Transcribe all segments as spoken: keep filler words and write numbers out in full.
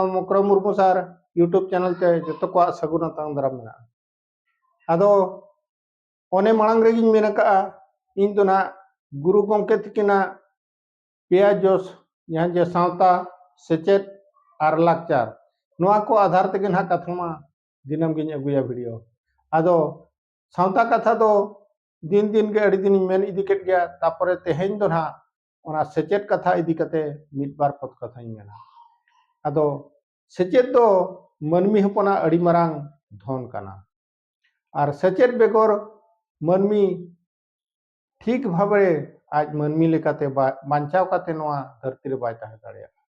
ᱢᱚᱠᱨᱚ ᱢᱩᱨᱢᱩ ᱥᱟᱨ YouTube channel ᱛᱮ ᱡᱚᱛᱚ ᱠᱚᱣᱟᱜ ᱥᱟᱹᱜᱩᱱ ᱟᱛᱟᱝ ᱫᱟᱨᱟᱢ ᱢᱮᱱᱟᱜᱼᱟ᱾ ᱟᱫᱚ ᱚᱱᱮ ᱢᱟᱲᱟᱝ ᱨᱮᱜᱮᱧ ᱢᱮᱱ ᱟᱠᱟᱫᱼᱟ, ᱤᱧ ᱫᱚ ᱱᱟᱦᱟᱜ ᱜᱩᱨᱩ ᱜᱚᱢᱠᱮ ᱛᱤᱠᱤᱱᱟᱜ ᱯᱮᱭᱟ ᱡᱚᱥ, ᱡᱟᱦᱟᱸ ᱡᱮ ᱥᱟᱶᱛᱟ, ᱥᱮᱪᱮᱫ ᱟᱨ ᱞᱟᱠᱪᱟᱨ, ᱱᱚᱣᱟ ᱠᱚ ᱟᱫᱷᱟᱨ ᱛᱮᱜᱮ ᱱᱟᱦᱟᱜ ᱠᱟᱛᱷᱟ ᱢᱟ ᱫᱤᱱᱟᱹᱢ ᱜᱤᱧ ᱟᱹᱜᱩᱭᱟ ᱵᱷᱤᱰᱤᱭᱳ᱾ ᱟᱫᱚ ᱥᱟᱶᱛᱟ ᱠᱟᱛᱷᱟ ᱫᱚ ᱫᱤᱱ ᱫᱤᱱ ᱜᱮ ᱟᱹᱰᱤ ᱫᱤᱱᱤᱧ ᱢᱮᱱ ᱤᱫᱤ ᱠᱮᱫ ᱜᱮᱭᱟ, ᱛᱟᱨᱯᱚᱨᱮ ᱛᱮᱦᱮᱧ ᱫᱚ ᱱᱟᱦᱟᱜ ᱚᱱᱟ ᱥᱮᱪᱮᱫ ᱠᱟᱛᱷᱟ ᱤᱫᱤ ᱠᱟᱛᱮ ᱢᱤᱫ ᱵᱟᱨ ᱯᱚᱫ ᱠᱟᱛᱷᱟᱧ ᱢᱮᱱᱟ᱾ ᱟᱫᱚ ᱥᱮᱪᱮᱫ ᱫᱚ ᱢᱟᱹᱱᱢᱤ ᱦᱚᱯᱚᱱᱟᱜ ᱟᱹᱰᱤ ᱢᱟᱨᱟᱝ ᱫᱷᱚᱱ ᱠᱟᱱᱟ᱾ ᱟᱨ ᱥᱮᱪᱮᱫ ᱵᱮᱜᱚᱨ ᱢᱟᱹᱱᱢᱤ ᱴᱷᱤᱠ ᱵᱷᱟᱵᱮ ᱟᱡ ᱢᱟᱹᱱᱢᱤ ᱞᱮᱠᱟᱛᱮ ᱵᱟ-, ᱵᱟᱧᱪᱟᱣ ᱠᱟᱛᱮ ᱱᱚᱣᱟ ᱫᱷᱟᱹᱨᱛᱤ ᱨᱮ ᱵᱟᱭ ᱛᱟᱦᱮᱸ ᱫᱟᱲᱮᱭᱟᱜᱼᱟ᱾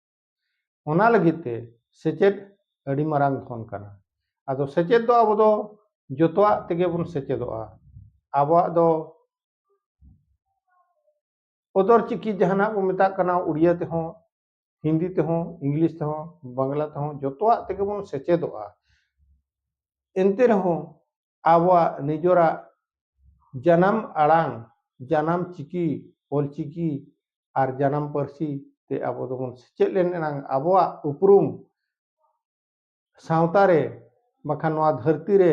ᱚᱱᱟ ᱞᱟᱹᱜᱤᱫ ᱛᱮ ᱥᱮᱪᱮᱫ ᱟᱹᱰᱤ ᱢᱟᱨᱟᱝ ᱫᱷᱚᱱ ᱠᱟᱱᱟ᱾ ᱟᱫᱚ ᱥᱮᱪᱮᱫ ᱫᱚ ᱟᱵᱚ ᱫᱚ ᱡᱚᱛᱚᱣᱟᱜ ᱛᱮᱜᱮ ᱵᱚᱱ ᱥᱮᱪᱮᱫᱚᱜᱼᱟ᱾ ᱟᱵᱚᱣᱟᱜ ᱫᱚ ᱚᱫᱚᱨ ᱪᱤᱠᱤ ᱡᱟᱦᱟᱱᱟᱜ ᱵᱚᱱ ᱢᱮᱛᱟᱜ ᱠᱟᱱᱟ, ᱩᱲᱤᱭᱟ ᱛᱮᱦᱚᱸ, ᱦᱤᱱᱫᱤ ᱛᱮᱦᱚᱸ, ᱤᱝᱞᱤᱥ ᱛᱮᱦᱚᱸ, ᱵᱟᱝᱞᱟ ᱛᱮᱦᱚᱸ, ᱡᱚᱛᱚᱣᱟᱜ ᱛᱮᱜᱮ ᱵᱚᱱ ᱥᱮᱪᱮᱫᱚᱜᱼᱟ᱾ ᱮᱱᱛᱮ ᱨᱮᱦᱚᱸ ᱟᱵᱚᱣᱟᱜ ᱱᱤᱡᱚᱨᱟᱜ ᱡᱟᱱᱟᱢ ᱟᱲᱟᱝ, ᱡᱟᱱᱟᱢ ᱪᱤᱠᱤ, ᱚᱞᱪᱤᱠᱤ ᱟᱨ ᱡᱟᱱᱟᱢ ᱯᱟᱹᱨᱥᱤ ᱛᱮ ᱟᱵᱚ ᱫᱚᱵᱚᱱ ᱥᱮᱪᱮᱫ ᱞᱮᱱ ᱮᱱᱟᱝ ᱟᱵᱚᱣᱟᱜ ᱩᱯᱨᱩᱢ ᱥᱟᱶᱛᱟ ᱨᱮ, ᱵᱟᱠᱷᱟᱱ ᱱᱚᱣᱟ ᱫᱷᱟᱹᱨᱛᱤ ᱨᱮ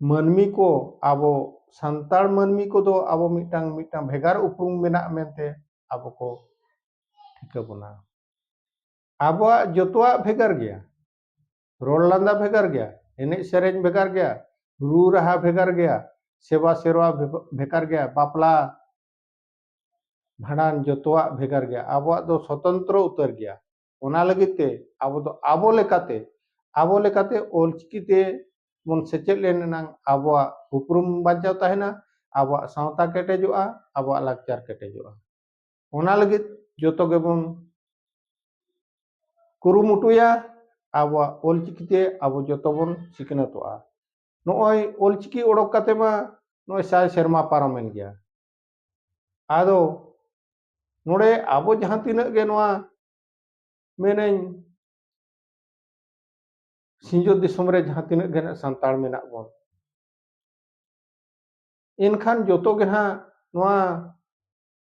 ᱢᱟᱹᱱᱢᱤ ᱠᱚ, ᱟᱵᱚ ᱥᱟᱱᱛᱟᱲ ᱢᱟᱹᱱᱢᱤ ᱠᱚᱫᱚ ᱟᱵᱚ ᱢᱤᱫᱴᱟᱝ, ᱢᱤᱫᱴᱟᱝ ᱵᱷᱮᱜᱟᱨ ᱩᱯᱨᱩᱢ ᱢᱮᱱᱟᱜ ᱢᱮᱱᱛᱮ ᱟᱵᱚ ᱠᱚ ᱴᱷᱤᱠᱟᱹ ᱵᱚᱱᱟ᱾ ᱟᱵᱚᱣᱟᱜ ᱡᱚᱛᱚᱣᱟᱜ ᱵᱷᱮᱜᱟᱨ ᱜᱮᱭᱟ, ᱨᱚᱲ ᱞᱟᱸᱫᱟ ᱵᱷᱮᱜᱟᱨ ᱜᱮᱭᱟ, ᱮᱱᱮᱡ ᱥᱮᱨᱮᱧ ᱵᱷᱮᱜᱟᱨ ᱜᱮᱭᱟ, ᱨᱩ ᱨᱟᱦᱟ ᱵᱷᱮᱜᱟᱨ ᱜᱮᱭᱟ, ᱥᱮᱵᱟ ᱥᱮᱨᱣᱟ ᱵᱷᱮ-, ᱵᱷᱮᱜᱟᱨ ᱜᱮᱭᱟ, ᱵᱟᱯᱞᱟ, ᱵᱷᱟᱸᱰᱟᱱ, ᱡᱚᱛᱚᱣᱟᱜ ᱵᱷᱮᱜᱟᱨ ᱜᱮᱭᱟ᱾ ᱟᱵᱚᱣᱟᱜ ᱫᱚ ᱥᱚᱛᱚᱱᱛᱨᱚ ᱩᱛᱟᱹᱨ ᱜᱮᱭᱟ᱾ ᱚᱱᱟ ᱞᱟᱹᱜᱤᱫ ᱛᱮ ᱟᱵᱚ ᱫᱚ ᱟᱵᱚ ᱞᱮᱠᱟᱛᱮ, ᱟᱵᱚ ᱞᱮᱠᱟᱛᱮ ᱚᱞᱪᱤᱠᱤ ᱛᱮ ᱵᱚᱱ ᱥᱮᱪᱮᱫ ᱞᱮᱱ ᱮᱱᱟᱝ ᱟᱵᱚᱣᱟᱜ ᱩᱯᱨᱩᱢ ᱵᱟᱧᱪᱟᱣ ᱛᱟᱦᱮᱱᱟ, ᱟᱵᱚᱣᱟᱜ ᱥᱟᱶᱛᱟ ᱠᱮᱴᱮᱡᱚᱜᱼᱟ, ᱟᱵᱚᱣᱟᱜ ᱞᱟᱠᱪᱟᱨ ᱠᱮᱴᱮᱡᱚᱜᱼᱟ᱾ ᱚᱱᱟ ᱞᱟᱹᱜᱤᱫ ᱡᱚᱛᱚ ᱜᱮᱵᱚᱱ ᱠᱩᱨᱩᱢᱩᱴᱩᱭᱟ, ᱟᱵᱚᱣᱟᱜ ᱚᱞᱪᱤᱠᱤ ᱛᱮ ᱟᱵᱚ ᱡᱚᱛᱚ ᱵᱚᱱ ᱥᱤᱠᱷᱱᱟᱹᱛᱚᱜᱼᱟ᱾ ᱱᱚᱜᱼᱚᱭ ᱚᱞᱪᱤᱠᱤ ᱚᱰᱚᱠ ᱠᱟᱛᱮ ᱢᱟ ᱱᱚᱜᱼᱚᱭ ᱥᱟᱭ ᱥᱮᱨᱢᱟ ᱯᱟᱨᱚᱢᱮᱱ ᱜᱮᱭᱟ᱾ ᱟᱫᱚ ᱱᱚᱰᱮ ᱟᱵᱚ ᱡᱟᱦᱟᱸ ᱛᱤᱱᱟᱹᱜ ᱜᱮ ᱱᱚᱣᱟ, ᱢᱮᱱᱟᱹᱧ, ᱥᱤᱧᱚᱛ ᱫᱤᱥᱚᱢ ᱨᱮ ᱡᱟᱦᱟᱸ ᱛᱤᱱᱟᱹᱜ ᱜᱮ ᱱᱟᱜ ᱥᱟᱱᱛᱟᱲ ᱢᱮᱱᱟᱜ ᱵᱚᱱ, ᱮᱱᱠᱷᱟᱱ ᱡᱚᱛᱚ ᱜᱮ ᱱᱟᱜ ᱱᱚᱣᱟ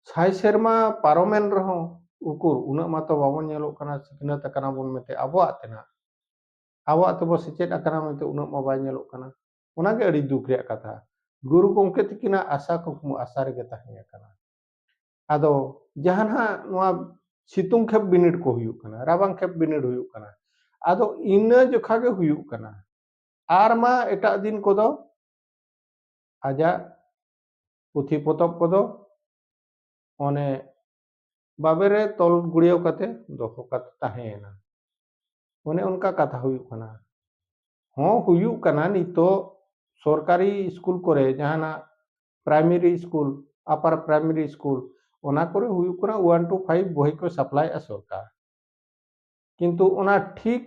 ᱥᱟᱭ ᱥᱮᱨᱢᱟ ᱯᱟᱨᱚᱢᱮᱱ ᱨᱮᱦᱚᱸ ᱩᱠᱩᱨ, ᱩᱱᱟᱹᱜ ᱢᱟᱛᱚ ᱵᱟᱵᱚᱱ ᱧᱮᱞᱚᱜ ᱠᱟᱱᱟ, ᱥᱤᱠᱷᱱᱟᱹᱛ ᱟᱠᱟᱱᱟ ᱵᱚᱱ ᱢᱮᱱᱛᱮ ᱟᱵᱚᱣᱟᱜ ᱛᱮᱱᱟᱜ, ᱟᱵᱚᱣᱟᱜ ᱛᱮᱵᱚ ᱥᱮᱪᱮᱫ ᱟᱠᱟᱱᱟ ᱢᱮᱱᱛᱮ ᱩᱱᱟᱹᱜ ᱢᱟ ᱵᱟᱭ ᱧᱮᱞᱚᱜ ᱠᱟᱱᱟ᱾ ᱚᱱᱟᱜᱮ ᱟᱹᱰᱤ ᱫᱩᱠ ᱨᱮᱭᱟᱜ ᱠᱟᱛᱷᱟ᱾ ᱜᱩᱨᱩ ᱜᱚᱢᱠᱮ ᱛᱤᱠᱤᱱᱟᱜ ᱟᱥᱟ ᱠᱩᱠᱢᱩ ᱟᱥᱟ ᱨᱮᱜᱮ ᱛᱟᱦᱮᱸ ᱟᱠᱟᱱᱟ᱾ ᱟᱫᱚ ᱡᱟᱦᱟᱸ ᱱᱟᱦᱟᱜ ᱱᱚᱣᱟ ᱥᱤᱛᱩᱝ ᱠᱷᱮᱯ ᱵᱤᱱᱤᱰ ᱠᱚ ᱦᱩᱭᱩᱜ ᱠᱟᱱᱟ, ᱨᱟᱵᱟᱝ ᱠᱷᱮᱯ ᱵᱤᱱᱤᱰ ᱦᱩᱭᱩᱜ ᱠᱟᱱᱟ, ᱟᱫᱚ ᱤᱱᱟᱹ ᱡᱚᱠᱷᱟ ᱜᱮ ᱦᱩᱭᱩᱜ ᱠᱟᱱᱟ᱾ ᱟᱨ ᱢᱟ ᱮᱴᱟᱜ ᱫᱤᱱ ᱠᱚᱫᱚ ᱟᱡᱟᱜ ᱯᱩᱛᱷᱤ ᱯᱚᱛᱚᱵ ᱠᱚᱫᱚ ᱚᱱᱮ ᱵᱟᱵᱮᱨ ᱨᱮ ᱛᱚᱞ ᱜᱩᱲᱭᱟᱹᱣ ᱠᱟᱛᱮ ᱫᱚᱦᱚ ᱠᱟᱛᱮ ᱛᱟᱦᱮᱸᱭᱮᱱᱟ᱾ ᱚᱱᱮ ᱚᱱᱠᱟ ᱠᱟᱛᱷᱟ ᱦᱩᱭᱩᱜ ᱠᱟᱱᱟ᱾ ᱦᱚᱸ, ᱦᱩᱭᱩᱜ ᱠᱟᱱᱟ ᱱᱤᱛᱚᱜ ᱥᱚᱨᱠᱟᱨᱤ ᱥᱠᱩᱞ ᱠᱚᱨᱮ, ᱡᱟᱦᱟᱱᱟᱜ ᱯᱨᱟᱭᱢᱟᱨᱤ ᱥᱠᱩᱞ, ᱟᱯᱟᱨ ᱯᱨᱟᱭᱢᱟᱨᱤ ᱥᱠᱩᱞ, ᱚᱱᱟ ᱠᱚᱨᱮ ᱦᱩᱭᱩᱜ ᱠᱟᱱᱟ ᱚᱣᱟᱱ ᱴᱩ ᱯᱷᱟᱭᱤᱵᱷ ᱵᱚᱦᱤ ᱠᱚ ᱥᱟᱯᱞᱟᱭᱮᱫᱼᱟ ᱥᱚᱨᱠᱟᱨ, ᱠᱤᱱᱛᱩ ᱚᱱᱟ ᱴᱷᱤᱠ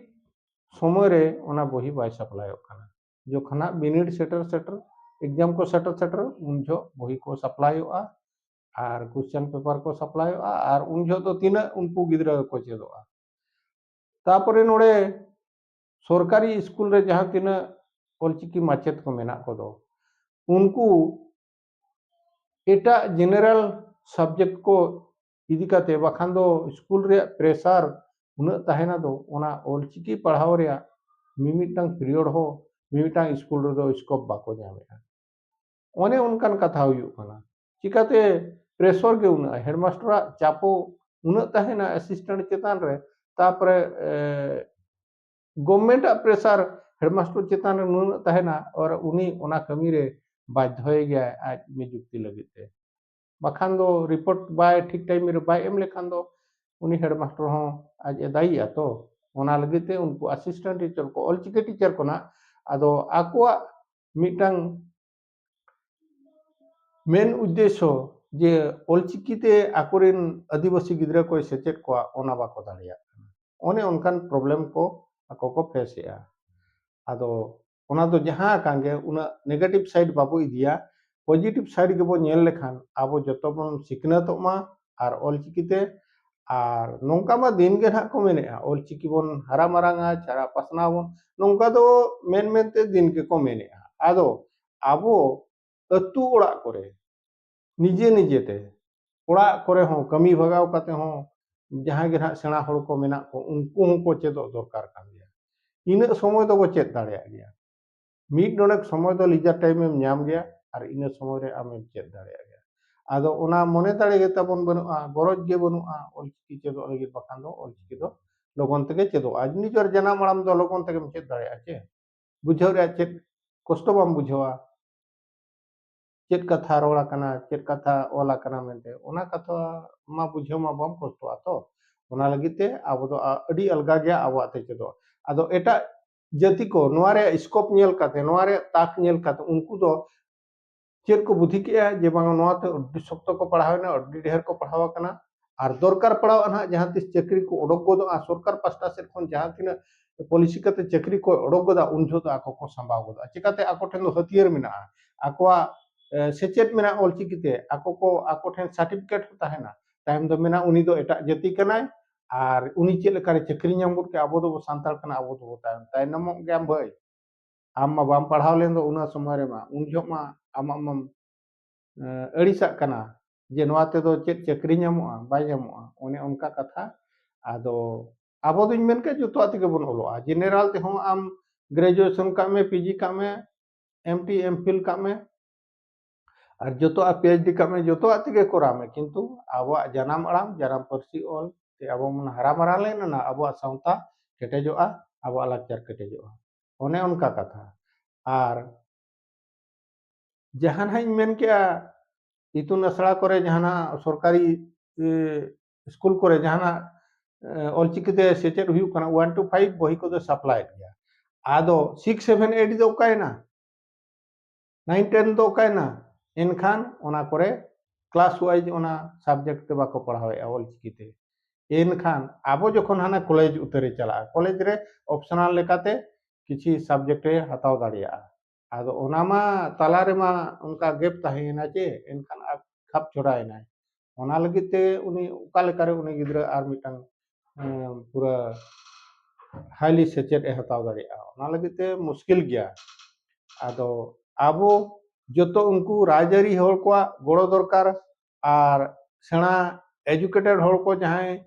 ᱥᱚᱢᱚᱭ ᱨᱮ ᱚᱱᱟ ᱵᱚᱦᱤ ᱵᱟᱭ ᱥᱟᱯᱞᱟᱭᱚᱜ ᱠᱟᱱᱟ᱾ ᱡᱚᱠᱷᱚᱱᱟᱜ ᱵᱤᱱᱤᱰ ᱥᱮᱴᱮᱨ ᱥᱮᱴᱮᱨ, ᱮᱠᱡᱟᱢ ᱠᱚ ᱥᱮᱴᱮᱨ ᱥᱮᱴᱮᱨ, ᱩᱱ ᱡᱚᱦᱚᱜ ᱵᱚᱦᱤ ᱠᱚ ᱥᱟᱯᱞᱟᱭᱚᱜᱼᱟ ᱟᱨ ᱠᱚᱥᱪᱮᱱ ᱯᱮᱯᱟᱨ ᱠᱚ ᱥᱟᱯᱞᱟᱭᱚᱜᱼᱟ, ᱟᱨ ᱩᱱ ᱡᱚᱦᱚᱜ ᱫᱚ ᱛᱤᱱᱟᱹᱜ ᱩᱱᱠᱩ ᱜᱤᱫᱽᱨᱟᱹ ᱠᱚ ᱪᱮᱫᱚᱜᱼᱟ᱾ ᱛᱟᱯᱚᱨᱮ ᱱᱚᱰᱮ ᱥᱚᱨᱠᱟᱨᱤ ᱥᱠᱩᱞ ᱨᱮ ᱡᱟᱦᱟᱸ ᱛᱤᱱᱟᱹᱜ ᱚᱞᱪᱤᱠᱤ ᱢᱟᱪᱮᱫ ᱠᱚ ᱢᱮᱱᱟᱜ ᱠᱚᱫᱚ, ᱩᱱᱠᱩ ᱮᱴᱟᱜ ᱡᱮᱱᱟᱨᱮᱞ ᱥᱟᱵᱡᱮᱠᱴ ᱠᱚ ᱤᱫᱤ ᱠᱟᱛᱮ, ᱵᱟᱠᱷᱟᱱ ᱫᱚ ᱥᱠᱩᱞ ᱨᱮᱭᱟᱜ ᱯᱨᱮᱥᱟᱨ ᱩᱱᱟᱹᱜ ᱛᱟᱦᱮᱱᱟ ᱫᱚ, ᱚᱱᱟ ᱚᱞᱪᱤᱠᱤ ᱯᱟᱲᱦᱟᱣ ᱨᱮᱭᱟᱜ ᱢᱤᱢᱤᱫᱴᱟᱝ ᱯᱤᱨᱤᱭᱚᱰ ᱦᱚᱸ ᱢᱤᱢᱤᱫᱴᱟᱝ ᱥᱠᱩᱞ ᱨᱮᱫᱚ ᱥᱠᱳᱯ ᱵᱟᱠᱚ ᱧᱟᱢᱮᱫᱼᱟ᱾ ᱚᱱᱮ ᱚᱱᱠᱟᱱ ᱠᱟᱛᱷᱟ ᱦᱩᱭᱩᱜ ᱠᱟᱱᱟ᱾ ᱪᱤᱠᱟᱛᱮ ᱯᱨᱮᱥᱚᱨ ᱜᱮ ᱩᱱᱟᱹᱜ, ᱦᱮᱰᱢᱟᱥᱴᱟᱨᱟᱜ ᱪᱟᱯᱚ ᱩᱱᱟᱹᱜ ᱛᱟᱦᱮᱱᱟ ᱮᱥᱤᱥᱴᱮᱱᱴ ᱪᱮᱛᱟᱱ ᱨᱮ, ᱛᱟᱯᱚᱨᱮ ᱜᱚᱵᱷᱢᱮᱱᱴ ᱟᱜ ᱯᱨᱮᱥᱟᱨ ᱦᱮᱰᱢᱟᱥᱴᱟᱨ ᱪᱮᱛᱟᱱ ᱨᱮ ᱱᱩᱱᱟᱹᱜ ᱛᱟᱦᱮᱱᱟ, ᱟᱨ ᱩᱱᱤ ᱚᱱᱟ ᱠᱟᱹᱢᱤ ᱨᱮ ᱵᱟᱫᱽᱫᱷᱚᱭᱮ ᱜᱮᱭᱟᱭ ᱟᱡ ᱱᱤᱡᱩᱠᱛᱤ ᱞᱟᱹᱜᱤᱫ ᱛᱮ᱾ ᱵᱟᱠᱷᱟᱱ ᱫᱚ ᱨᱤᱯᱳᱨᱴ ᱵᱟᱭ ᱴᱷᱤᱠ ᱴᱟᱭᱤᱢ ᱨᱮ ᱵᱟᱭ ᱮᱢ ᱞᱮᱠᱷᱟᱱ ᱫᱚ ᱩᱱᱤ ᱦᱮᱰᱢᱟᱥᱴᱟᱨ ᱦᱚᱸ ᱟᱡ ᱮ ᱫᱟᱭᱤᱜᱼᱟ ᱛᱚ᱾ ᱚᱱᱟ ᱞᱟᱹᱜᱤᱫ ᱛᱮ ᱩᱱᱠᱩ ᱟᱥᱤᱥᱴᱮᱱᱴ ᱴᱤᱪᱟᱨ ᱠᱚ, ᱚᱞᱪᱤᱠᱤ ᱴᱤᱪᱟᱨ ᱠᱚ ᱱᱟᱜ, ᱟᱫᱚ ᱟᱠᱚᱣᱟᱜ ᱢᱤᱫᱴᱟᱝ ᱢᱮᱱ ᱩᱫᱽᱫᱮᱥᱥᱚ ᱡᱮ ᱚᱞᱪᱤᱠᱤ ᱛᱮ ᱟᱠᱚᱨᱮᱱ ᱟᱹᱫᱤᱵᱟᱹᱥᱤ ᱜᱤᱫᱽᱨᱟᱹ ᱠᱚᱭ ᱥᱮᱪᱮᱫ ᱠᱚᱣᱟ, ᱚᱱᱟ ᱵᱟᱠᱚ ᱫᱟᱲᱮᱭᱟᱜ ᱠᱟᱱᱟ᱾ ᱚᱱᱮ ᱚᱱᱠᱟᱱ ᱯᱨᱚᱵᱞᱮᱢ ᱠᱚ ᱟᱠᱚ ᱠᱚ ᱯᱷᱮᱥ ᱮᱫᱼᱟ᱾ ᱟᱫᱚ ᱚᱱᱟ ᱫᱚ ᱡᱟᱦᱟᱸ ᱟᱠᱟᱱ ᱜᱮ, ᱩᱱᱟᱹᱜ ᱱᱮᱜᱮᱴᱤᱵᱷ ᱥᱟᱭᱤᱰ ᱵᱟᱵᱚ ᱤᱫᱤᱭᱟ, ᱯᱚᱡᱤᱴᱤᱵᱷ ᱥᱟᱭᱤᱰ ᱜᱮᱵᱚ ᱧᱮᱞ ᱞᱮᱠᱷᱟᱱ ᱟᱵᱚ ᱡᱚᱛᱚ ᱵᱚᱱ ᱥᱤᱠᱷᱱᱟᱹᱛᱚᱜ ᱢᱟ ᱟᱨ ᱚᱞᱪᱤᱠᱤ ᱛᱮ᱾ ᱟᱨ ᱱᱚᱝᱠᱟ ᱢᱟ ᱫᱤᱱ ᱜᱮ ᱱᱟᱦᱟᱜ ᱠᱚ ᱢᱮᱱᱮᱫᱼᱟ, ᱚᱞᱪᱤᱠᱤ ᱵᱚᱱ ᱦᱟᱨᱟ ᱢᱟᱨᱟᱝᱟ, ᱪᱷᱟᱨᱟ ᱯᱟᱥᱱᱟᱣ ᱵᱚᱱ, ᱱᱚᱝᱠᱟ ᱫᱚ ᱢᱮᱱ ᱢᱮᱱᱛᱮ ᱫᱤᱱ ᱜᱮᱠᱚ ᱢᱮᱱᱮᱫᱼᱟ᱾ ᱟᱫᱚ ᱟᱵᱚ ᱟᱹᱛᱩ ᱚᱲᱟᱜ ᱠᱚᱨᱮ ᱱᱤᱡᱮ ᱱᱤᱡᱮ ᱛᱮ, ᱚᱲᱟᱜ ᱠᱚᱨᱮ ᱦᱚᱸ ᱠᱟᱹᱢᱤ ᱵᱷᱟᱜᱟᱣ ᱠᱟᱛᱮ ᱦᱚᱸ ᱡᱟᱦᱟᱸᱭ ᱜᱮ ᱱᱟᱦᱟᱜ ᱥᱮᱬᱟ ᱦᱚᱲ ᱠᱚ ᱢᱮᱱᱟᱜ ᱠᱚ, ᱩᱱᱠᱩ ᱦᱚᱸᱠᱚ ᱪᱮᱫᱚᱜ ᱫᱚᱨᱠᱟᱨ ᱠᱟᱱ ᱜᱮᱭᱟ᱾ ᱤᱱᱟᱹᱜ ᱥᱚᱢᱚᱭ ᱫᱚᱵᱚ ᱪᱮᱫ ᱫᱟᱲᱮᱭᱟᱜ ᱜᱮᱭᱟ᱾ ᱢᱤᱫ ᱰᱚᱸᱰᱮᱠ ᱥᱚᱢᱚᱭ ᱫᱚ leisure time ᱮᱢ ᱧᱟᱢ ᱜᱮᱭᱟ, ᱟᱨ ᱤᱱᱟᱹ ᱥᱚᱢᱚᱭ ᱨᱮ ᱟᱢᱮᱢ ᱪᱮᱫ ᱫᱟᱲᱮᱭᱟᱜ ᱜᱮᱭᱟ᱾ ᱟᱫᱚ ᱚᱱᱟ ᱢᱚᱱᱮ ᱫᱟᱲᱮ ᱜᱮ ᱛᱟᱵᱚᱱ ᱵᱟᱹᱱᱩᱜᱼᱟ, ᱜᱚᱨᱚᱡᱽ ᱜᱮ ᱵᱟᱹᱱᱩᱜᱼᱟ ᱚᱞᱪᱤᱠᱤ ᱪᱮᱫᱚᱜ ᱞᱟᱹᱜᱤᱫ, ᱵᱟᱠᱷᱟᱱ ᱫᱚ ᱚᱞᱪᱤᱠᱤ ᱫᱚ ᱞᱚᱜᱚᱱ ᱛᱮᱜᱮ ᱪᱮᱫᱚᱜᱼᱟ᱾ ᱱᱤᱡᱮᱨ ᱡᱟᱱᱟᱢ ᱟᱲᱟᱝ ᱫᱚ ᱞᱚᱜᱚᱱ ᱛᱮᱜᱮᱢ ᱪᱮᱫ ᱫᱟᱲᱮᱭᱟᱜᱼᱟ ᱪᱮ? ᱵᱩᱡᱷᱟᱹᱣ ᱨᱮᱭᱟᱜ ᱪᱮᱫ ᱠᱚᱥᱴᱚ ᱵᱟᱢ ᱵᱩᱡᱷᱟᱹᱣᱟ? ᱪᱮᱫ ᱠᱟᱛᱷᱟ ᱨᱚᱲ ᱟᱠᱟᱱᱟ, ᱪᱮᱫ ᱠᱟᱛᱷᱟ ᱚᱞ ᱟᱠᱟᱱᱟ ᱢᱮᱱᱛᱮ, ᱚᱱᱟ ᱠᱟᱛᱷᱟ ᱢᱟ ᱵᱩᱡᱷᱟᱹᱣ ᱢᱟ ᱵᱟᱢ ᱠᱚᱥᱴᱚᱜᱼᱟ ᱛᱚ᱾ ᱚᱱᱟ ᱞᱟᱹᱜᱤᱫ ᱛᱮ ᱟᱵᱚ ᱫᱚ ᱟ-, ᱟᱹᱰᱤ ᱟᱞᱜᱟ ᱜᱮᱭᱟ ᱟᱵᱚᱣᱟᱜ ᱛᱮ ᱪᱮᱫᱚᱜ᱾ ᱟᱫᱚ ᱮᱴᱟᱜ ᱡᱟᱹᱛᱤ ᱠᱚ ᱱᱚᱣᱟ ᱨᱮᱭᱟᱜ scope ᱧᱮᱞ ᱠᱟᱛᱮ, ᱱᱚᱣᱟ ᱨᱮᱭᱟᱜ ᱛᱟᱠ ᱧᱮᱞ ᱠᱟᱛᱮ, ᱩᱱᱠᱩ ᱫᱚ ᱪᱮᱫ ᱠᱚ ᱵᱩᱫᱷᱤ ᱠᱮᱜᱼᱟ ᱡᱮ ᱵᱟᱝ ᱱᱚᱣᱟ ᱛᱮ ᱟᱹᱰᱤ ᱥᱚᱠᱛᱚ ᱠᱚ ᱯᱟᱲᱦᱟᱣ ᱮᱱᱟ, ᱟᱹᱰᱤ ᱰᱷᱮᱨ ᱠᱚ ᱯᱟᱲᱦᱟᱣ ᱟᱠᱟᱱᱟ, ᱟᱨ ᱫᱚᱨᱠᱟᱨ ᱯᱟᱲᱟᱣᱜᱼᱟ ᱱᱟᱦᱟᱜ ᱡᱟᱦᱟᱸ ᱛᱤᱥ ᱪᱟᱹᱠᱨᱤ ᱠᱚ ᱚᱰᱚᱠ ᱜᱚᱫᱚᱜᱼᱟ, ᱥᱚᱨᱠᱟᱨ ᱯᱟᱥᱴᱟ ᱥᱮᱫ ᱠᱷᱚᱱ ᱡᱟᱦᱟᱸ ᱛᱤᱱᱟᱹᱜ policy ᱠᱟᱛᱮ ᱪᱟᱹᱠᱨᱤ ᱠᱚ ᱚᱰᱚᱠ ᱜᱚᱫᱟ, ᱩᱱ ᱡᱚᱦᱚᱜ ᱫᱚ ᱟᱠᱚ ᱠᱚ ᱥᱟᱢᱵᱟᱣ ᱜᱚᱫᱚᱜᱼᱟ᱾ ᱪᱤᱠᱟᱹᱛᱮ? ᱟᱠᱚ ᱴᱷᱮᱱ ᱫᱚ ᱦᱟᱹᱛᱭᱟᱹᱨ ᱢᱮᱱᱟᱜᱼᱟ, ᱟᱠᱚᱣᱟᱜ, ᱮ, ᱥᱮᱪᱮᱫ ᱢᱮᱱᱟᱜᱼᱟ ᱚᱞᱪᱤᱠᱤ ᱛᱮ, ᱟᱠᱚ ᱠᱚ, ᱟᱠᱚ ᱴᱷᱮᱱ certificate ᱦᱚᱸ ᱛᱟᱦᱮᱱᱟ᱾ ᱛᱟᱭᱚᱢ ᱫᱚ ᱢᱮᱱᱟ ᱩᱱᱤ ᱫᱚ ᱮᱴᱟᱜ ᱡᱟᱹᱛᱤ ᱠᱟᱱᱟᱭ, ᱟᱨ ᱩᱱᱤ ᱪᱮᱫ ᱞᱮᱠᱟᱨᱮ ᱪᱟᱹᱠᱨᱤ ᱧᱟᱢ ᱜᱚᱫ ᱠᱮᱫ, ᱟᱵᱚ ᱫᱚᱵᱚ ᱥᱟᱱᱛᱟᱲ ᱠᱟᱱᱟ, ᱟᱵᱚ ᱫᱚᱵᱚ ᱛᱟᱭᱚᱢ, ᱛᱟᱭᱱᱚᱢᱚᱜ ᱜᱮᱭᱟᱢ ᱵᱷᱟᱹᱭ᱾ ᱟᱢ ᱢᱟ ᱵᱟᱢ ᱯᱟᱲᱦᱟᱣ ᱞᱮᱱ ᱫᱚ ᱚᱱᱟ ᱥᱚᱢᱚᱭ ᱨᱮᱢᱟ, ᱩᱱ ᱡᱚᱦᱚᱜ ᱢᱟ ᱟᱢᱟᱜ ᱢᱟᱢ, ᱮ, ᱟᱹᱲᱤᱥᱟᱜ ᱠᱟᱱᱟ ᱡᱮ ᱱᱚᱣᱟ ᱛᱮᱫᱚ ᱪᱮᱫ ᱪᱟᱹᱠᱨᱤ ᱧᱟᱢᱚᱜᱼᱟ, ᱵᱟᱭ ᱧᱟᱢᱚᱜᱼᱟ, ᱚᱱᱮ ᱚᱱᱠᱟ ᱠᱟᱛᱷᱟ᱾ ᱟᱫᱚ ᱟᱵᱚ ᱫᱚᱧ ᱢᱮᱱ ᱠᱮᱫ ᱡᱚᱛᱚᱣᱟᱜ ᱛᱮᱜᱮ ᱵᱚᱱ ᱚᱞᱚᱜᱼᱟ, general ᱛᱮᱦᱚᱸ ᱟᱢ graduation ᱠᱟᱜ ᱢᱮ, PG ᱠᱟᱜ ᱢᱮ, MT, MPhil ᱠᱟᱜ ᱢᱮ, ᱟᱨ ᱡᱚᱛᱚᱣᱟᱜ PhD ᱠᱟᱜ ᱢᱮ, ᱡᱚᱛᱚᱣᱟᱜ ᱛᱮᱜᱮ ᱠᱚᱨᱟᱣ ᱢᱮ, ᱠᱤᱱᱛᱩ ᱟᱵᱚᱣᱟᱜ ᱡᱟᱱᱟᱢ ᱟᱲᱟᱝ, ᱡᱟᱱᱟᱢ ᱯᱟᱹᱨᱥᱤ ᱚᱞ ᱛᱮ ᱟᱵᱚ ᱵᱚᱱ ᱦᱟᱨᱟ ᱢᱟᱨᱟᱝ ᱞᱮᱱᱟ, ᱟᱵᱚᱣᱟᱜ ᱥᱟᱶᱛᱟ ᱠᱮᱴᱮᱡᱚᱜᱼᱟ, ᱟᱵᱚᱣᱟᱜ ᱞᱟᱠᱪᱟᱨ ᱠᱮᱴᱮᱡᱚᱜᱼᱟ᱾ ᱚᱱᱮ ᱚᱱᱠᱟ ᱠᱟᱛᱷᱟ᱾ ᱟᱨ ᱡᱟᱦᱟᱸ ᱱᱟᱦᱟᱜ ᱤᱧ ᱢᱮᱱ ᱠᱮᱜᱼᱟ, ᱤᱛᱩᱱ ᱟᱥᱲᱟ ᱠᱚᱨᱮ ᱡᱟᱦᱟᱱᱟᱜ ᱥᱚᱨᱠᱟᱨᱤ, ᱮ, ᱥᱠᱩᱞ ᱠᱚᱨᱮ ᱡᱟᱦᱟᱱᱟᱜ, ᱮ, ᱚᱞᱪᱤᱠᱤ ᱛᱮ ᱥᱮᱪᱮᱫ ᱦᱩᱭᱩᱜ ᱠᱟᱱᱟ, one to five ᱵᱚᱦᱤ ᱠᱚᱫᱚ supplyᱮᱫ ᱜᱮᱭᱟ᱾ ᱟᱫᱚ six, seven, eight ᱫᱚ ᱚᱠᱟᱭᱮᱱᱟ? Nine, ten ᱫᱚ ᱚᱠᱟᱭᱮᱱᱟ? ᱮᱱᱠᱷᱟᱱ ᱚᱱᱟ ᱠᱚᱨᱮ class wise ᱚᱱᱟ subject ᱛᱮ ᱵᱟᱠᱚ ᱯᱟᱲᱦᱟᱣᱮᱫᱼᱟ ᱚᱞᱪᱤᱠᱤ ᱛᱮ᱾ ᱮᱱᱠᱷᱟᱱ ᱟᱵᱚ ᱡᱚᱠᱷᱚᱱ ᱦᱟᱱᱟ ᱠᱚᱞᱮᱡᱽ ᱩᱛᱟᱹᱨᱮ ᱪᱟᱞᱟᱜᱼᱟ, ᱠᱚᱞᱮᱡᱽ ᱨᱮ optional ᱞᱮᱠᱟᱛᱮ ᱠᱤᱪᱷᱤ subject ᱮ ᱦᱟᱛᱟᱣ ᱫᱟᱲᱮᱭᱟᱜᱼᱟ᱾ ᱟᱫᱚ ᱚᱱᱟ ᱢᱟ ᱛᱟᱞᱟ ᱨᱮᱢᱟ ᱚᱱᱠᱟ gap ᱛᱟᱦᱮᱸᱭᱮᱱᱟ ᱪᱮ, ᱮᱱᱠᱷᱟᱱ ᱟᱡ ᱠᱷᱟᱯ ᱪᱷᱚᱰᱟᱭᱮᱱᱟᱭ᱾ ᱚᱱᱟ ᱞᱟᱹᱜᱤᱫ ᱛᱮ ᱩᱱᱤ ᱚᱠᱟ ᱞᱮᱠᱟᱨᱮ ᱩᱱᱤ ᱜᱤᱫᱽᱨᱟᱹ ᱟᱨ ᱢᱤᱫᱴᱟᱝ, ᱮᱸ, ᱯᱩᱨᱟᱹ highly ᱥᱮᱪᱮᱫ ᱮ ᱦᱟᱛᱟᱣ ᱫᱟᱲᱮᱭᱟᱜᱼᱟ? ᱚᱱᱟ ᱞᱟᱹᱜᱤᱫ ᱛᱮ ᱢᱩᱥᱠᱤᱞ ᱜᱮᱭᱟ᱾ ᱟᱫᱚ ᱟᱵᱚ ᱡᱚᱛᱚ ᱩᱱᱠᱩ ᱨᱟᱡᱽᱟᱹᱨᱤ ᱦᱚᱲ ᱠᱚᱣᱟᱜ ᱜᱚᱲᱚ ᱫᱚᱨᱠᱟᱨ, ᱟᱨ ᱥᱮᱬᱟ educated ᱦᱚᱲ ᱠᱚ ᱡᱟᱦᱟᱸᱭ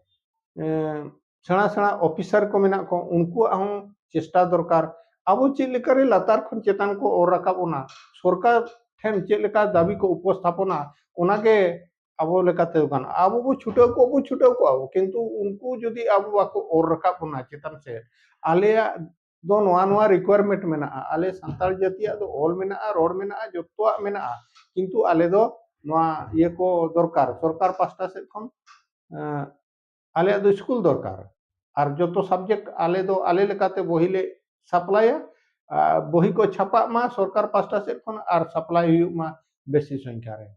ᱥᱮᱬᱟ ᱥᱮᱬᱟ ᱚᱯᱷᱤᱥᱟᱨ ᱠᱚ ᱢᱮᱱᱟᱜ ᱠᱚ, ᱩᱱᱠᱩᱣᱟᱜ ᱦᱚᱸ ᱪᱮᱥᱴᱟ ᱫᱚᱨᱠᱟᱨ᱾ ᱟᱵᱚ ᱪᱮᱫ ᱞᱮᱠᱟᱨᱮ ᱞᱟᱛᱟᱨ ᱠᱷᱚᱱ ᱪᱮᱛᱟᱱ ᱠᱚ ᱚᱨ ᱨᱟᱠᱟᱵ ᱚᱱᱟ, ᱥᱚᱨᱠᱟᱨ ᱴᱷᱮᱱ ᱪᱮᱫ ᱞᱮᱠᱟ ᱫᱟᱹᱵᱤ ᱠᱚ ᱩᱯᱚᱥᱛᱷᱟᱯᱚᱱᱟ, ᱚᱱᱟᱜᱮ ᱟᱵᱚ ᱞᱮᱠᱟᱛᱮ ᱜᱟᱱᱚᱜᱼᱟ᱾ ᱟᱵᱚ ᱵᱚ ᱪᱷᱩᱴᱟᱹᱣ ᱠᱚᱜ ᱵᱚ ᱪᱷᱩᱴᱟᱹᱣ ᱠᱚᱜᱼᱟ ᱵᱚ, ᱠᱤᱱᱛᱩ ᱩᱱᱠᱩ ᱡᱩᱫᱤ ᱟᱵᱚ ᱵᱟᱠᱚ ᱚᱨ ᱨᱟᱠᱟᱵ ᱵᱚᱱᱟ ᱪᱮᱛᱟᱱ ᱥᱮᱫ, ᱟᱞᱮᱭᱟᱜ ᱫᱚ ᱱᱚᱣᱟ ᱱᱚᱣᱟ ᱨᱤᱠᱣᱟᱨᱢᱮᱱᱴ ᱢᱮᱱᱟᱜᱼᱟ, ᱟᱞᱮ ᱥᱟᱱᱛᱟᱲ ᱡᱟᱹᱛᱤᱭᱟᱜ ᱫᱚ ᱚᱞ ᱢᱮᱱᱟᱜᱼᱟ, ᱨᱚᱲ ᱢᱮᱱᱟᱜᱼᱟ, ᱡᱚᱛᱚᱣᱟᱜ ᱢᱮᱱᱟᱜᱼᱟ, ᱠᱤᱱᱛᱩ ᱟᱞᱮ ᱫᱚ ᱱᱚᱣᱟ ᱤᱭᱟᱹ ᱠᱚ ᱫᱚᱨᱠᱟᱨ, ᱥᱚᱨᱠᱟᱨ ᱯᱟᱥᱴᱟ ᱥᱮᱫ ᱠᱷᱚᱱ ᱟᱞᱮᱭᱟᱜ ᱫᱚ ᱥᱠᱩᱞ ᱫᱚᱨᱠᱟᱨ, ᱟᱨ ᱡᱚᱛᱚ ᱥᱟᱵᱡᱮᱠᱴ ᱟᱞᱮ ᱫᱚ ᱟᱞᱮ ᱞᱮᱠᱟᱛᱮ ᱵᱚᱦᱤ ᱞᱮ ᱥᱟᱯᱞᱟᱭᱟ, ᱵᱚᱦᱤ ᱠᱚ ᱪᱷᱟᱯᱟᱜ ᱢᱟ ᱥᱚᱨᱠᱟᱨ ᱯᱟᱥᱴᱟ ᱥᱮᱫ ᱠᱷᱚᱱ ᱟᱨ ᱥᱟᱯᱞᱟᱭ ᱦᱩᱭᱩᱜ ᱢᱟ ᱵᱮᱥᱤ ᱥᱚᱝᱠᱷᱟ ᱨᱮ᱾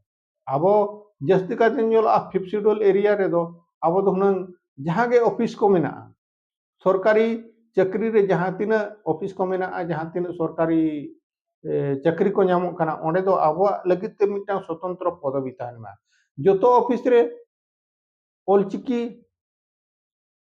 ᱟᱵᱚ ᱡᱟᱹᱥᱛᱤ ᱠᱟᱭᱛᱮ ᱧᱮᱞᱚᱜᱼᱟ, ᱯᱷᱤᱯᱛᱷ ᱥᱤᱰᱩᱞ ᱮᱨᱤᱭᱟ ᱨᱮᱫᱚ ᱟᱵᱚ ᱫᱚ ᱦᱩᱱᱟᱹᱝ ᱡᱟᱦᱟᱸ ᱜᱮ ᱚᱯᱷᱤᱥ ᱠᱚ ᱢᱮᱱᱟᱜᱼᱟ, ᱥᱚᱨᱠᱟᱨᱤ ᱪᱟᱹᱠᱨᱤ ᱨᱮ ᱡᱟᱦᱟᱸ ᱛᱤᱱᱟᱹᱜ ᱚᱯᱷᱤᱥ ᱠᱚ ᱢᱮᱱᱟᱜᱼᱟ, ᱡᱟᱦᱟᱸ ᱛᱤᱱᱟᱹᱜ ᱥᱚᱨᱠᱟᱨᱤ ᱪᱟᱹᱠᱨᱤ ᱠᱚ ᱧᱟᱢᱚᱜ ᱠᱟᱱᱟ, ᱚᱸᱰᱮ ᱫᱚ ᱟᱵᱚᱣᱟᱜ ᱞᱟᱹᱜᱤᱫ ᱛᱮ ᱢᱤᱫᱴᱟᱝ ᱥᱚᱛᱚᱱᱛᱨᱚ ᱯᱚᱫᱚᱵᱤ ᱛᱟᱦᱮᱱ ᱢᱟ᱾ ᱡᱚᱛᱚ ᱚᱯᱷᱤᱥ ᱨᱮ ᱚᱞᱪᱤᱠᱤ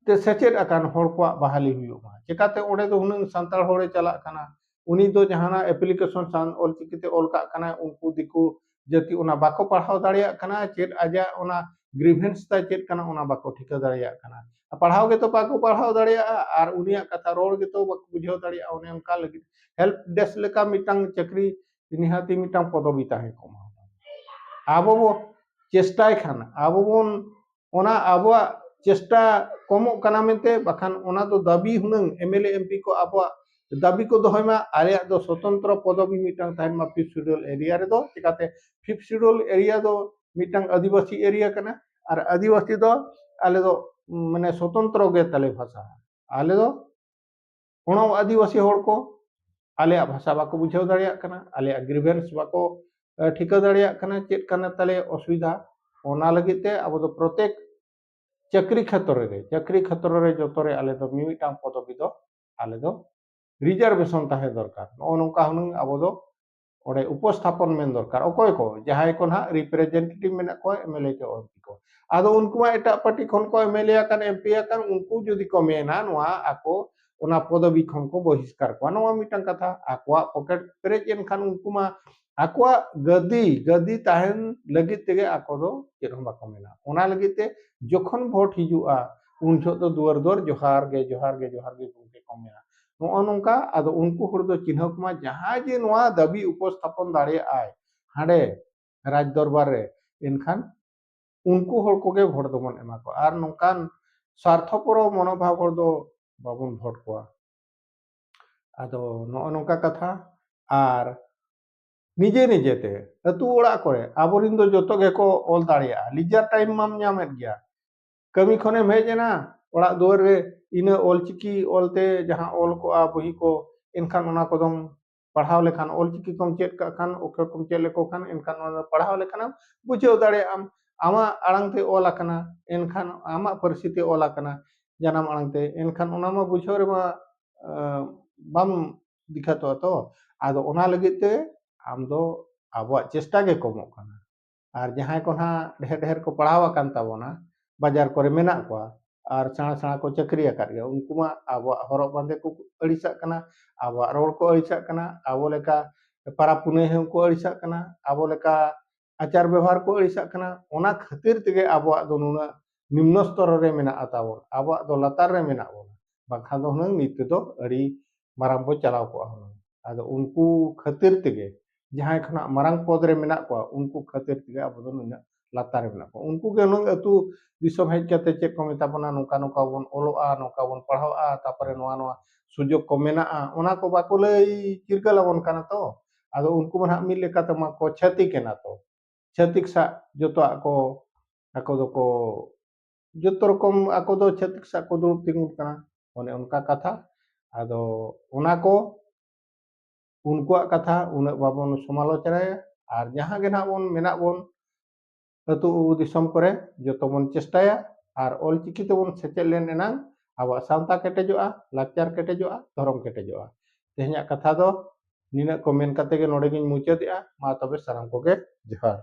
ᱛᱮ ᱥᱮᱪᱮᱫ ᱟᱠᱟᱱ ᱦᱚᱲ ᱠᱚᱣᱟᱜ ᱵᱟᱦᱟᱞᱤ ᱦᱩᱭᱩᱜ ᱢᱟ᱾ ᱪᱮᱠᱟᱛᱮ ᱚᱸᱰᱮ ᱫᱚ ᱦᱩᱱᱟᱹᱝ ᱥᱟᱱᱛᱟᱲ ᱦᱚᱲᱮ ᱪᱟᱞᱟᱜ ᱠᱟᱱᱟ, ᱩᱱᱤ ᱫᱚ ᱡᱟᱦᱟᱱᱟᱜ ᱮᱯᱞᱤᱠᱮᱥᱚᱱ ᱥᱟᱱ ᱚᱞᱪᱤᱠᱤ ᱛᱮ ᱚᱞ ᱠᱟᱜ ᱠᱟᱱᱟᱭ, ᱩᱱᱠᱩ ᱫᱤᱠᱩ ᱡᱟᱹᱛᱤ ᱚᱱᱟ ᱵᱟᱠᱚ ᱯᱟᱲᱦᱟᱣ ᱫᱟᱲᱮᱭᱟᱜ ᱠᱟᱱᱟ, ᱪᱮᱫ ᱟᱡᱟᱜ ᱚᱱᱟ ᱜᱨᱤᱵᱷᱮᱱᱥ ᱛᱟᱭ ᱪᱮᱫ ᱠᱟᱱᱟ ᱚᱱᱟ ᱵᱟᱠᱚ ᱴᱷᱤᱠᱟᱹ ᱫᱟᱲᱮᱭᱟᱜ ᱠᱟᱱᱟ᱾ ᱯᱟᱲᱦᱟᱣ ᱜᱮᱛᱚ ᱵᱟᱠᱚ ᱯᱟᱲᱦᱟᱣ ᱫᱟᱲᱮᱭᱟᱜᱼᱟ ᱟᱨ ᱩᱱᱤᱭᱟᱜ ᱠᱟᱛᱷᱟ ᱨᱚᱲ ᱜᱮᱛᱚ ᱵᱟᱠᱚ ᱵᱩᱡᱷᱟᱹᱣ ᱫᱟᱲᱮᱭᱟᱜᱼᱟ᱾ ᱚᱱᱮ ᱚᱱᱠᱟ ᱞᱟᱹᱜᱤᱫ ᱦᱮᱞᱯ ᱰᱮᱥᱠ ᱞᱮᱠᱟ ᱢᱤᱫᱴᱟᱝ ᱪᱟᱹᱠᱨᱤ ᱱᱤᱦᱟᱹᱛᱤ ᱢᱤᱫᱴᱟᱝ ᱯᱚᱫᱚᱵᱤ ᱛᱟᱦᱮᱸ ᱠᱚᱜ ᱢᱟ᱾ ᱟᱵᱚ ᱵᱚ ᱪᱮᱥᱴᱟᱭ ᱠᱷᱟᱱ, ᱟᱵᱚ ᱵᱚᱱ ᱚᱱᱟ ᱟᱵᱚᱣᱟᱜ ᱪᱮᱥᱴᱟ ᱠᱚᱢᱚᱜ ᱠᱟᱱᱟ ᱢᱮᱱᱛᱮ, ᱵᱟᱠᱷᱟᱱ ᱚᱱᱟ ᱫᱚ ᱫᱟᱹᱵᱤ ᱦᱩᱱᱟᱹᱝ M L A M P ᱠᱚ ᱟᱵᱚᱣᱟᱜ ᱫᱟᱹᱵᱤ ᱠᱚ ᱫᱚᱦᱚᱭ ᱢᱟ, ᱟᱞᱮᱭᱟᱜ ᱫᱚ ᱥᱚᱛᱚᱱᱛᱨᱚ ᱯᱚᱫᱚᱵᱤ ᱢᱤᱫᱴᱟᱝ ᱛᱟᱦᱮᱱ ᱢᱟ ᱯᱷᱤᱯᱛᱷ ᱥᱤᱰᱩᱞ ᱮᱨᱤᱭᱟ ᱨᱮᱫᱚ᱾ ᱪᱤᱠᱟᱛᱮ ᱯᱷᱤᱯᱛᱷ ᱥᱤᱰᱩᱞ ᱮᱨᱤᱭᱟ ᱫᱚ ᱢᱤᱫᱴᱟᱝ ᱟᱹᱫᱤᱵᱟᱹᱥᱤ ᱮᱨᱤᱭᱟ ᱠᱟᱱᱟ, ᱟᱨ ᱟᱹᱫᱤᱵᱟᱹᱥᱤ ᱫᱚ ᱟᱞᱮ ᱫᱚ ᱢᱟᱱᱮ ᱥᱚᱛᱚᱱᱛᱨᱚ ᱜᱮ ᱛᱟᱞᱮ ᱵᱷᱟᱥᱟ᱾ ᱟᱞᱮ ᱫᱚ ᱚᱱᱟ ᱟᱹᱫᱤᱵᱟᱹᱥᱤ ᱦᱚᱲ ᱠᱚ ᱟᱞᱮᱭᱟᱜ ᱵᱷᱟᱥᱟ ᱵᱟᱠᱚ ᱵᱩᱡᱷᱟᱹᱣ ᱫᱟᱲᱮᱭᱟᱜ ᱠᱟᱱᱟ, ᱟᱞᱮᱭᱟᱜ ᱜᱨᱤᱵᱷᱮᱱᱥ ᱵᱟᱠᱚ ᱴᱷᱤᱠᱟᱹ ᱫᱟᱲᱮᱭᱟᱜ ᱠᱟᱱᱟ, ᱪᱮᱫ ᱠᱟᱱᱟ ᱛᱟᱞᱮ ᱚᱥᱩᱵᱤᱫᱷᱟ᱾ ᱚᱱᱟ ᱞᱟᱹᱜᱤᱫ ᱛᱮ ᱟᱵᱚ ᱫᱚ ᱯᱨᱚᱛᱮᱠ ᱪᱟᱹᱠᱨᱤ ᱠᱷᱮᱛᱨᱚ ᱨᱮ, ᱪᱟᱹᱠᱨᱤ ᱠᱷᱮᱛᱨᱚ ᱨᱮ ᱡᱚᱛᱚ ᱨᱮ ᱟᱞᱮ ᱫᱚ ᱢᱤᱢᱤᱫᱴᱟᱝ ᱯᱚᱫᱚᱵᱤ ᱫᱚ ᱟᱞᱮ ᱫᱚ ᱨᱤᱡᱟᱨᱵᱷᱮᱥᱚᱱ ᱛᱟᱦᱮᱸ ᱫᱚᱨᱠᱟᱨ᱾ ᱱᱚᱜᱼᱚ ᱱᱚᱝᱠᱟ ᱦᱩᱱᱟᱹᱝ ᱟᱵᱚ ᱫᱚ ᱚᱸᱰᱮ ᱩᱯᱚᱥᱛᱷᱟᱯᱚᱱ ᱢᱮᱱ ᱫᱚᱨᱠᱟᱨ᱾ ᱚᱠᱚᱭ ᱠᱚ, ᱡᱟᱦᱟᱸᱭ ᱠᱚ ᱱᱟᱦᱟᱜ ᱨᱤᱯᱨᱮᱡᱮᱱᱴᱮᱴᱤᱵᱷ ᱢᱮᱱᱟᱜ ᱠᱚᱣᱟ, ᱮᱢ ᱮᱞ ᱮ ᱠᱚ, ᱮᱢ ᱯᱤ ᱠᱚ, ᱟᱫᱚ ᱩᱱᱠᱩ ᱢᱟ ᱮᱴᱟᱜ ᱯᱟᱨᱴᱤ ᱠᱷᱚᱱ ᱠᱚ ᱮᱢ ᱮᱞ ᱮ ᱟᱠᱟᱱ, ᱮᱢ ᱯᱤ ᱟᱠᱟᱱ, ᱩᱱᱠᱩ ᱡᱩᱫᱤ ᱠᱚ ᱢᱮᱱᱟ ᱱᱚᱣᱟ ᱟᱠᱚ ᱚᱱᱟ ᱯᱚᱫᱚᱵᱤ ᱠᱷᱚᱱ ᱠᱚ ᱵᱚᱦᱤᱥᱠᱟᱨ ᱠᱚᱣᱟ, ᱱᱚᱣᱟ ᱢᱤᱫᱴᱟᱝ ᱠᱟᱛᱷᱟ᱾ ᱟᱠᱚᱣᱟᱜ ᱯᱚᱠᱮᱴ ᱯᱮᱨᱮᱡ ᱮᱱᱠᱷᱟᱱ ᱩᱱᱠᱩ ᱢᱟ ᱟᱠᱚᱣᱟᱜ ᱜᱟᱹᱫᱤ, ᱜᱟᱹᱫᱤ ᱛᱟᱦᱮᱱ ᱞᱟᱹᱜᱤᱫ ᱛᱮᱜᱮ ᱟᱠᱚ ᱫᱚ ᱪᱮᱫ ᱦᱚᱸ ᱵᱟᱠᱚ ᱢᱮᱱᱟ᱾ ᱚᱱᱟ ᱞᱟᱹᱜᱤᱫ ᱛᱮ ᱡᱚᱠᱷᱚᱱ ᱵᱷᱳᱴ ᱦᱤᱡᱩᱜᱼᱟ, ᱩᱱ ᱡᱚᱦᱚᱜ ᱫᱚ ᱫᱩᱣᱟᱹᱨ ᱫᱩᱣᱟᱹᱨ ᱡᱚᱦᱟᱨ ᱜᱮ, ᱡᱚᱦᱟᱨ ᱜᱮ, ᱡᱚᱦᱟᱨ ᱜᱮ ᱜᱚᱢᱠᱮ ᱠᱚ ᱢᱮᱱᱟ᱾ ᱱᱚᱜᱼᱚ ᱱᱚᱝᱠᱟ᱾ ᱟᱫᱚ ᱩᱱᱠᱩ ᱦᱚᱲ ᱫᱚ ᱪᱤᱱᱦᱟᱹᱣ ᱠᱚᱢᱟ, ᱡᱟᱦᱟᱸᱭ ᱡᱮ ᱱᱚᱣᱟ ᱫᱟᱹᱵᱤ ᱩᱯᱚᱥᱛᱷᱟᱯᱚᱱ ᱫᱟᱲᱮᱭᱟᱜᱼᱟᱭ ᱦᱟᱸᱰᱮ ᱨᱟᱡᱽ ᱫᱚᱨᱵᱟᱨ ᱨᱮ, ᱮᱱᱠᱷᱟᱱ ᱩᱱᱠᱩ ᱦᱚᱲ ᱠᱚᱜᱮ ᱵᱷᱳᱴ ᱫᱚᱵᱚᱱ ᱮᱢᱟ ᱠᱚᱣᱟ᱾ ᱟᱨ ᱱᱚᱝᱠᱟᱱ ᱥᱟᱨᱛᱷᱚᱯᱚᱨᱚ ᱢᱚᱱᱳᱵᱷᱟᱵ ᱦᱚᱲ ᱫᱚ ᱵᱟᱵᱚᱱ ᱵᱷᱳᱴ ᱠᱚᱣᱟ᱾ ᱟᱫᱚ ᱱᱚᱜᱼᱚ ᱱᱚᱝᱠᱟ ᱠᱟᱛᱷᱟ᱾ ᱟᱨ ᱱᱤᱡᱮ ᱱᱤᱡᱮᱛᱮ ᱟᱹᱛᱩ ᱚᱲᱟᱜ ᱠᱚᱨᱮ ᱟᱵᱚᱨᱤᱱ ᱫᱚ ᱡᱚᱛᱚ ᱜᱮᱠᱚ ᱚᱞ ᱫᱟᱲᱮᱭᱟᱜᱼᱟ᱾ ᱞᱤᱡᱟᱨ ᱴᱟᱭᱤᱢ ᱢᱟᱢ ᱧᱟᱢᱮᱫ ᱜᱮᱭᱟ᱾ ᱠᱟᱹᱢᱤ ᱠᱷᱚᱱᱮᱢ ᱦᱮᱡ ᱮᱱᱟ, ᱚᱲᱟᱜ ᱫᱩᱣᱟᱹᱨ ᱨᱮ ᱤᱱᱟᱹ ᱚᱞᱪᱤᱠᱤ ᱚᱞᱛᱮ ᱡᱟᱦᱟᱸ ᱚᱞ ᱠᱚᱜᱼᱟ ᱵᱚᱦᱤ ᱠᱚ, ᱮᱱᱠᱷᱟᱱ ᱚᱱᱟ ᱠᱚᱫᱚᱢ ᱯᱟᱲᱦᱟᱣ ᱞᱮᱠᱷᱟᱱ, ᱚᱞᱪᱤᱠᱤ ᱠᱚᱢ ᱪᱮᱫ ᱠᱟᱜ ᱠᱷᱟᱱ, ᱚᱠᱠᱷᱚᱨ ᱠᱚᱢ ᱪᱮᱫ ᱞᱮᱠᱚ ᱠᱷᱟᱱ, ᱮᱱᱠᱷᱟᱱ ᱚᱱᱟ ᱫᱚ ᱯᱟᱲᱦᱟᱣ ᱞᱮᱠᱷᱟᱱᱮᱢ ᱵᱩᱡᱷᱟᱹᱣ ᱫᱟᱲᱮᱭᱟᱜ ᱟᱢ᱾ ᱟᱢᱟᱜ ᱟᱲᱟᱝ ᱛᱮ ᱚᱞ ᱟᱠᱟᱱᱟ, ᱮᱱᱠᱷᱟᱱ ᱟᱢᱟᱜ ᱯᱟᱹᱨᱥᱤ ᱛᱮ ᱚᱞ ᱟᱠᱟᱱᱟ, ᱡᱟᱱᱟᱢ ᱟᱲᱟᱝ ᱛᱮ, ᱮᱱᱠᱷᱟᱱ ᱚᱱᱟ ᱢᱟ ᱵᱩᱡᱷᱟᱹᱣ ᱨᱮᱢᱟ, ᱟᱸ, ᱵᱟᱢ ᱫᱤᱠᱷᱟᱛᱚᱜᱼᱟ ᱛᱚ᱾ ᱟᱫᱚ ᱚᱱᱟ ᱞᱟᱹᱜᱤᱫ ᱛᱮ ᱟᱢ ᱫᱚ ᱟᱵᱚᱣᱟᱜ ᱪᱮᱥᱴᱟ ᱜᱮ ᱠᱚᱢᱚᱜ ᱠᱟᱱᱟ᱾ ᱟᱨ ᱡᱟᱦᱟᱸᱭ ᱠᱚ ᱱᱟᱦᱟᱜ ᱰᱷᱮᱨ ᱰᱷᱮᱨ ᱠᱚ ᱯᱟᱲᱦᱟᱣ ᱟᱠᱟᱱ ᱛᱟᱵᱚᱱᱟ, ᱵᱟᱡᱟᱨ ᱠᱚᱨᱮ ᱢᱮᱱᱟᱜ ᱠᱚᱣᱟ, ᱟᱨ ᱥᱮᱬᱟ ᱥᱮᱬᱟ ᱠᱚ ᱪᱟᱹᱠᱨᱤ ᱟᱠᱟᱫ ᱜᱮᱭᱟ, ᱩᱱᱠᱩ ᱢᱟ ᱟᱵᱚᱣᱟᱜ ᱦᱚᱨᱚᱜ ᱵᱟᱸᱫᱮ ᱠᱚ ᱟᱹᱲᱤᱥᱟᱜ ᱠᱟᱱᱟ, ᱟᱵᱚᱣᱟᱜ ᱨᱚᱲ ᱠᱚ ᱟᱹᱲᱤᱥᱟᱜ ᱠᱟᱱᱟ, ᱟᱵᱚ ᱞᱮᱠᱟ ᱯᱟᱨᱟᱵᱽ ᱯᱩᱱᱟᱹᱭ ᱦᱚᱸ ᱠᱚ ᱟᱹᱲᱤᱥᱟᱜ ᱠᱟᱱᱟ, ᱟᱵᱚ ᱞᱮᱠᱟ ᱟᱪᱟᱨ ᱵᱮᱵᱚᱦᱟᱨ ᱠᱚ ᱟᱹᱲᱤᱥᱟᱜ ᱠᱟᱱᱟ᱾ ᱚᱱᱟ ᱠᱷᱟᱹᱛᱤᱨ ᱛᱮᱜᱮ ᱟᱵᱚᱣᱟᱜ ᱫᱚ ᱱᱩᱱᱟᱹᱜ ᱱᱤᱢᱱᱚ ᱥᱛᱚᱨ ᱨᱮ ᱢᱮᱱᱟᱜ ᱛᱟᱵᱚᱱ, ᱟᱵᱚᱣᱟᱜ ᱫᱚ ᱞᱟᱛᱟᱨ ᱨᱮ ᱢᱮᱱᱟᱜ ᱵᱚᱱᱟ᱾ ᱵᱟᱝᱠᱷᱟᱱ ᱫᱚ ᱦᱩᱱᱟᱹᱝ ᱱᱤᱛ ᱛᱮᱫᱚ ᱟᱹᱰᱤ ᱢᱟᱨᱟᱝ ᱵᱚ ᱪᱟᱞᱟᱣ ᱠᱚᱜᱼᱟ ᱦᱩᱱᱟᱹᱝ᱾ ᱟᱫᱚ ᱩᱱᱠᱩ ᱠᱷᱟᱹᱛᱤᱨ ᱛᱮᱜᱮ, ᱡᱟᱦᱟᱸᱭ ᱠᱷᱚᱱᱟᱜ ᱢᱟᱨᱟᱝ ᱯᱚᱫᱽ ᱨᱮ ᱢᱮᱱᱟᱜ ᱠᱚᱣᱟ, ᱩᱱᱠᱩ ᱠᱷᱟᱹᱛᱤᱨ ᱛᱮᱜᱮ ᱟᱵᱚ ᱫᱚ ᱱᱩᱱᱟᱹᱜ ᱞᱟᱛᱟᱨ ᱨᱮ ᱢᱮᱱᱟᱜ ᱠᱚᱣᱟ᱾ ᱩᱱᱠᱩ ᱜᱮ ᱦᱩᱱᱟᱹᱝ ᱟᱹᱛᱩ ᱫᱤᱥᱚᱢ ᱦᱮᱡ ᱠᱟᱛᱮ ᱪᱮᱫ ᱠᱚ ᱢᱮᱛᱟ ᱵᱚᱱᱟ, ᱱᱚᱝᱠᱟ ᱱᱚᱝᱠᱟ ᱵᱚᱱ ᱚᱞᱚᱜᱼᱟ, ᱱᱚᱝᱠᱟ ᱵᱚᱱ ᱯᱟᱲᱦᱟᱜᱼᱟ, ᱛᱟᱨᱯᱚᱨᱮ ᱱᱚᱣᱟ ᱱᱚᱣᱟ ᱥᱩᱡᱳᱜᱽ ᱠᱚ ᱢᱮᱱᱟᱜᱼᱟ, ᱚᱱᱟ ᱠᱚ ᱵᱟᱠᱚ ᱞᱟᱹᱭ ᱪᱤᱨᱜᱟᱹᱞ ᱟᱵᱚᱱ ᱠᱟᱱᱟ ᱛᱚ᱾ ᱟᱫᱚ ᱩᱱᱠᱩ ᱢᱟ ᱱᱟᱦᱟᱜ ᱢᱤᱫ ᱞᱮᱠᱟ ᱛᱮᱢᱟ ᱠᱚ ᱪᱷᱟᱹᱛᱤᱠ ᱮᱱᱟ ᱛᱚ᱾ ᱪᱷᱟᱹᱛᱤᱠ ᱥᱟᱜ ᱡᱚᱛᱚᱣᱟᱜ ᱠᱚ, ᱟᱠᱚ ᱫᱚᱠᱚ ᱡᱚᱛᱚ ᱨᱚᱠᱚᱢ ᱟᱠᱚ ᱫᱚ ᱪᱷᱟᱹᱛᱤᱠ ᱥᱟᱜ ᱠᱚ ᱫᱩᱲᱩᱵ ᱛᱤᱸᱜᱩᱱ ᱠᱟᱱᱟ᱾ ᱚᱱᱮ ᱚᱱᱠᱟ ᱠᱟᱛᱷᱟ᱾ ᱟᱫᱚ ᱚᱱᱟ ᱠᱚ ᱩᱱᱠᱩᱣᱟᱜ ᱠᱟᱛᱷᱟ ᱩᱱᱟᱹᱜ ᱵᱟᱵᱚᱱ ᱥᱚᱢᱟᱞᱳᱪᱚᱱᱟᱭᱟ᱾ ᱟᱨ ᱡᱟᱦᱟᱸ ᱜᱮ ᱱᱟᱦᱟᱜ ᱵᱚᱱ ᱢᱮᱱᱟᱜ ᱵᱚᱱ ᱟᱹᱛᱩ ᱫᱤᱥᱚᱢ ᱠᱚᱨᱮ, ᱡᱚᱛᱚ ᱵᱚᱱ ᱪᱮᱥᱴᱟᱭᱟ ᱟᱨ ᱚᱞᱪᱤᱠᱤ ᱛᱮᱵᱚᱱ ᱥᱮᱪᱮᱫ ᱞᱮᱱ ᱮᱱᱟᱝ ᱟᱵᱚᱣᱟᱜ ᱥᱟᱶᱛᱟ ᱠᱮᱴᱮᱡᱚᱜᱼᱟ, ᱞᱟᱠᱪᱟᱨ ᱠᱮᱴᱮᱡᱚᱜᱼᱟ, ᱫᱷᱚᱨᱚᱢ ᱠᱮᱴᱮᱡᱚᱜᱼᱟ᱾ ᱛᱮᱦᱮᱧᱟᱜ ᱠᱟᱛᱷᱟ ᱫᱚ ᱱᱤᱱᱟᱹᱜ ᱠᱚ ᱢᱮᱱ ᱠᱟᱛᱮ ᱜᱮ ᱱᱚᱰᱮ ᱜᱤᱧ ᱢᱩᱪᱟᱹᱫᱮᱜᱼᱟ᱾ ᱢᱟ ᱛᱚᱵᱮ ᱥᱟᱱᱟᱢ ᱠᱚᱜᱮ ᱡᱚᱦᱟᱨ᱾